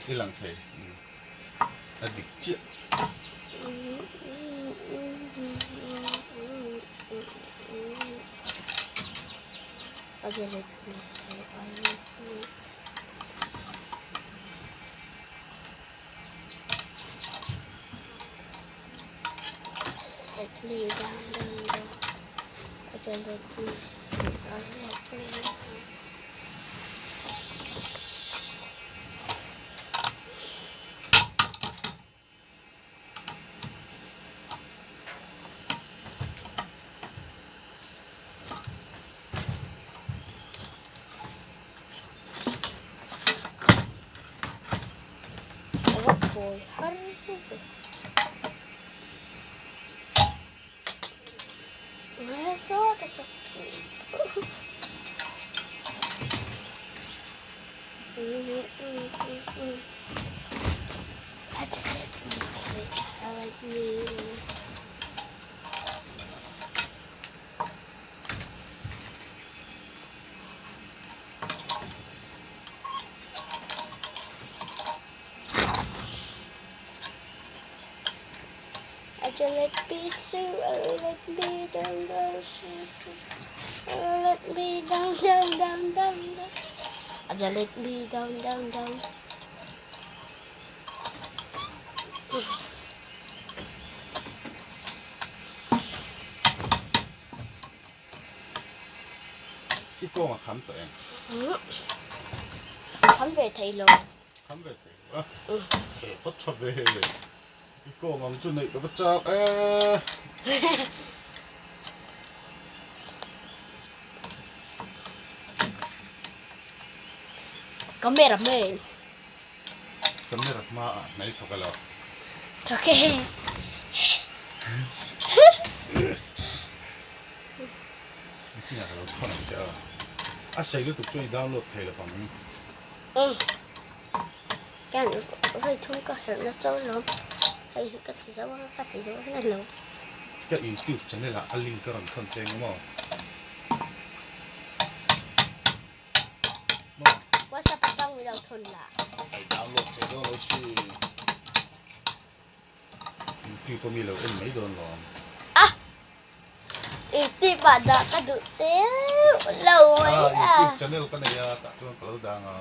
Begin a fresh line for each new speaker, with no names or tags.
I lang thei. A dik chiah.
Let me down, down, down.
I kawng a kham tawh em?
Kham ve thei lo.
Kham ve thei lo a. He phawt tha ve. I kawng ang chu neih ka va chak e.
Camera man.
Camera hma ah hnai thawk alo.
Thawk e.
Nichinah ka lo thawn ang che a. A sei lutuk chuan i download thei lo vang.
Kan hei thum ka herh na chauh lo. Hei hi ka ti zo a ka ti zo hle lo.
Ka youtube channel ah a link ka rawn thawn che eng emaw. Maw?
WhatsApp atang min lo thawn la.
Ai download thei dawn lo si. YouTube a mi lo en mai dawn lo ang.
Ah! YouTube ah dah ka duh teuh lo mai a.
Ah, YouTube channel ka nei a, tah chuan ka lo dang a.